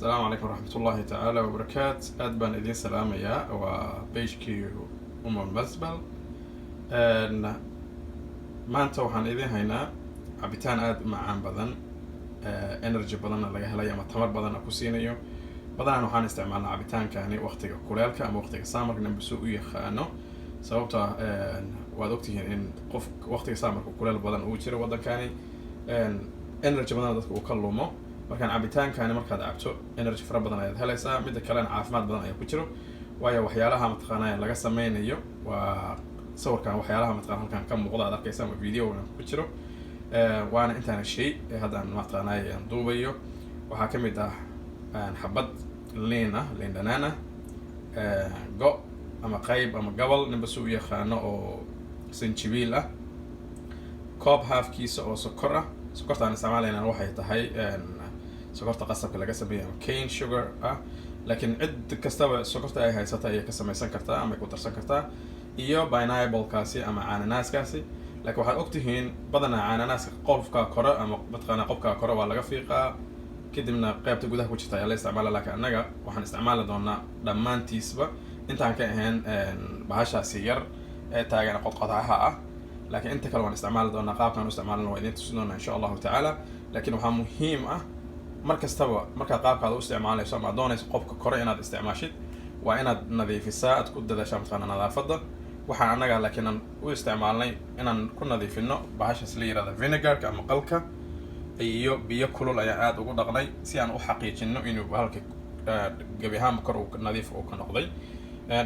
Asalaamu calaykum waraxmatullaahi tacaala wabarakaat. Aad baan idiin salaamayaa. Waa page-kii Umar Masbel. Maanta waxaan idiin haynaa cabitaan aada u macaan badan, energy badanna laga helayo ama tamar badanna ku siinayo. Badanaan waxaan isticmaalnaa cabitaankani waqtiga kuleelka ama waqtiga summerka, ninba soo u yaqaano, sababto ah waad ogtihiin in qof waqtiga summerka kuleel badan uu jiro waddankani, energy badan dadka uu ka lumo. Markaan cabitaankani markaad cabto, energy fara badan ayaad helaysaa. Midda kalena, caafimaad badan ayaa ku jiro, waayo waxyaalaha mataqaanaa laga sameynayo waa sawirkan. Waxyaalaha mataqana halkan ka muuqda aad arkaysa ama videogan ku jiro, waana intaana shay ee haddaan mataqaanaa aan duubayo. Waxaa kamid ah xabad liin ah, liin dhanaan ah, go ama qayb ama gobol, ninba si u yaqaano, oo sanjibiil ah, koob halfkiisa oo sokor ah. Sokorta aan isticmaalayna waxay tahay sokorta qasabka laga sameeyo ama cane sugar ah, laakiin cid kastaba sokorta ay haysata ayay ka samaysan kartaa ama ay ku darsan kartaa, iyo pineapple-kaasi ama cananaaskaasi. Laakiin waxaad ogtihiin badanaa cananaaska qolfka kore ama mataqaanaa qobka kore waa laga fiiqaa, kadibna qaybta gudaha ku jirta ayaa la isticmaala. Laakiin annaga waxaan isticmaali doonaa dhammaantiisba, intaan ka ahayn bahashaasi yar ee taagan qodqodaha ah. Laakiin inta kale waan isticmaali doonaa. Qaabkaan u isticmaalana waa idiin tusi doonaa, insha Allahu tacaala. Laakiin waxaa muhiim ah, mar kastaba markaad qaabkaada u isticmaalayso ama aad doonayso qobka kore inaad isticmaashid, waa inaad nadiifisaa, aad ku dadaashaa mataqaana nadaafadda. Waxaan annaga laakiin aan u isticmaalnay inaan ku nadiifino bahashaas la yirahda vinegarka ama qalka iyo biyo kulul ayaan aada ugu dhaqnay, si aan u xaqiijino inuu bahalka gebi ahaanba kor uu nadiif uu ka noqday.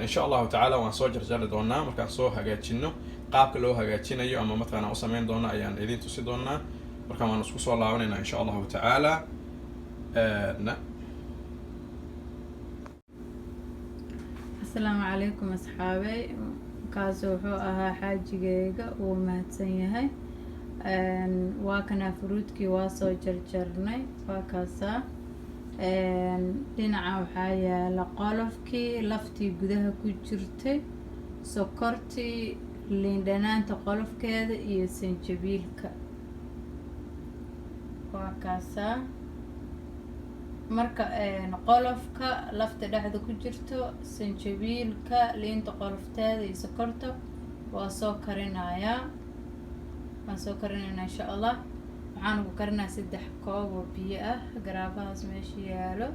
Insha Allahu tacaala waan soo jarjari doonaa. Markaan soo hagaajino, qaabka loo hagaajinayo ama mataqaana u sameyn doono ayaan idiin tusi doonaa. Markaan waan isku soo laabanayna, insha Allahu tacaala. Na Asalaamu calaykum asxaabey. Kaasi wuxuu ahaa xaajigeyga, wuu mahadsan yahay. Waa kanaa fruitkii, waa soo jarjarnay, waa kaasaa. Dhinaca waxaa yaala qolofkii, laftii gudaha ku jirtay, sokortii, liin dhanaanta qolofkeeda iyo sanjabiilka, waa kaasaa. Marka qolofka, lafta dhexda ku jirto, sanjabiilka, liinta qolofteeda iyo sokorta waa soo karinayaa, waan soo karinaynaa, insha Allah. Waxaan ku karinayaa 3 koob oo biyo ah. Garaabahaas meesha yaalo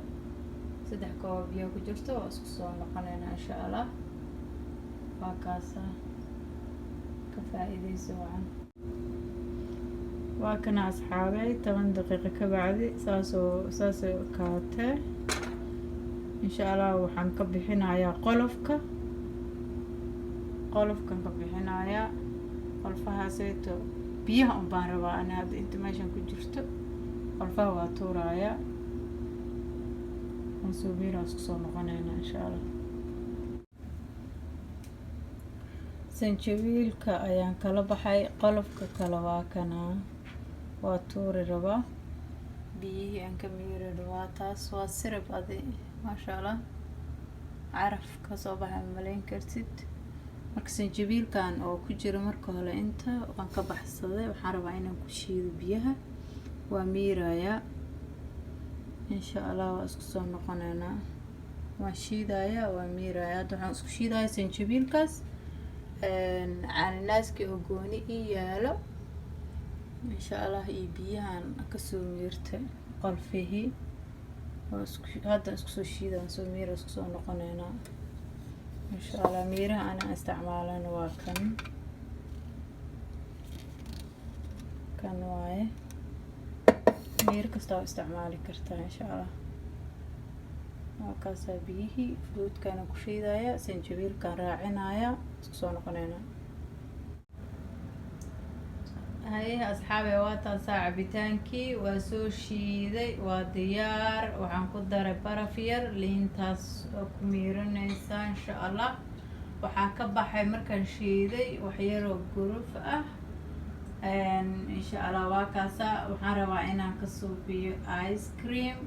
3 koob oo biyo ku jirto. Waa isku soo noqonaynaa, insha Allah. Waa kaasa, ka faa-iideysa wacan. Waa kana asxaabay, 10 daqiiqo ka bacdi saasoo saasay kaatee. Insha Allah waxaan ka bixinayaa qolofka, qolofkan ka bixinayaa qolfahaaseeto. Biyaha un baan rabaa ana hadda inta meeshan ku jirto, qolfaha waa tuurayaa. Waan soo miiraa, isku soo noqoneynaa, insha Allah. Sanjabiilka ayaan kala baxay, qolofka kale waa kana, waa tuuri rabaa. Biyihii aan ka miiri waa taas, waa syrup adi, maasha Allah, caraf kasoo baxay malayn kartid. Marka sanjabiilkan oo ku jira marka hore inta waan ka baxsaday. Waxaan rabaa inaan ku shiido biyaha, waa miirayaa, insha Allah. Waa isku soo noqoneynaa. Waan shiidayaa, waa miirayaa. Hadda waxaan isku shiidayaa sanjabiilkaas, cananaaskii oo gooni ii yaalo, insha Allah, iyo biyahan kasoo miirtay qolfihii. Waa isku hadda isku soo shiidaan, soo miira, isku soo noqoneynaa, insha Allah. Miiraha anaa isticmaalana waa kan, kan waaye. Miiro kasta waa isticmaali kartaa, insha Allah. Waa kaasaa, biyihii fruitkana ku shiidaya, sanjabiilkan raacinaya, isku soo noqoneynaa. Haye asxaabe, waa taasaa cabitaankii, waa soo shiiday, waa diyaar. Waxaan ku daray baraf yar, liintaas oo ku miiranaysaa, insha Allah. Waxaa ka baxay markaan shiiday waxyaroo guruf ah, insha Allah. Waa kaasaa. Waxaan rabaa inaan ka suubiyo ice cream,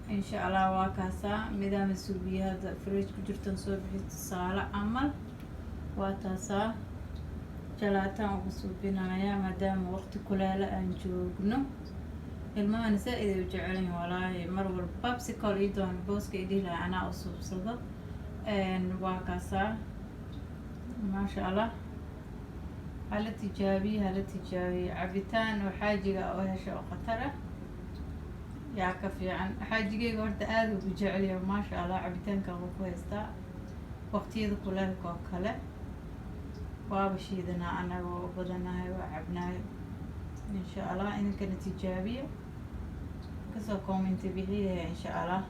insha Allah. Waa kaasaa, midaama suubiyo hadda fridge ku jirtan, soo bixi tusaale camal. Waa taasaa, jalaataan uga suubinayaa maadaama waqti kuleelo aan joogno. Ilmahana saa-id ay u jecelyihin walaahi. Mar walba popsicle ii doon booska i dhihi lahaa, anaa u suubsado. Waa kaasaa, maasha Allah. Hala tijaabiye, hala tijaabiye. Cabitaan oo xaajiga oo hesha oo khatar ah yaa ka fiican. Xaajigeyga horta aada u jecelyahay, maasha Allah. Cabitaanka wuu ku haystaa waqtiyada kuleelka oo kale. Waaba shiidanaa anaga, waa u badanahay, waa cabnaay. Insha Allah idinkana tijaabiya, kasoo comment bixiyaha, insha Allah.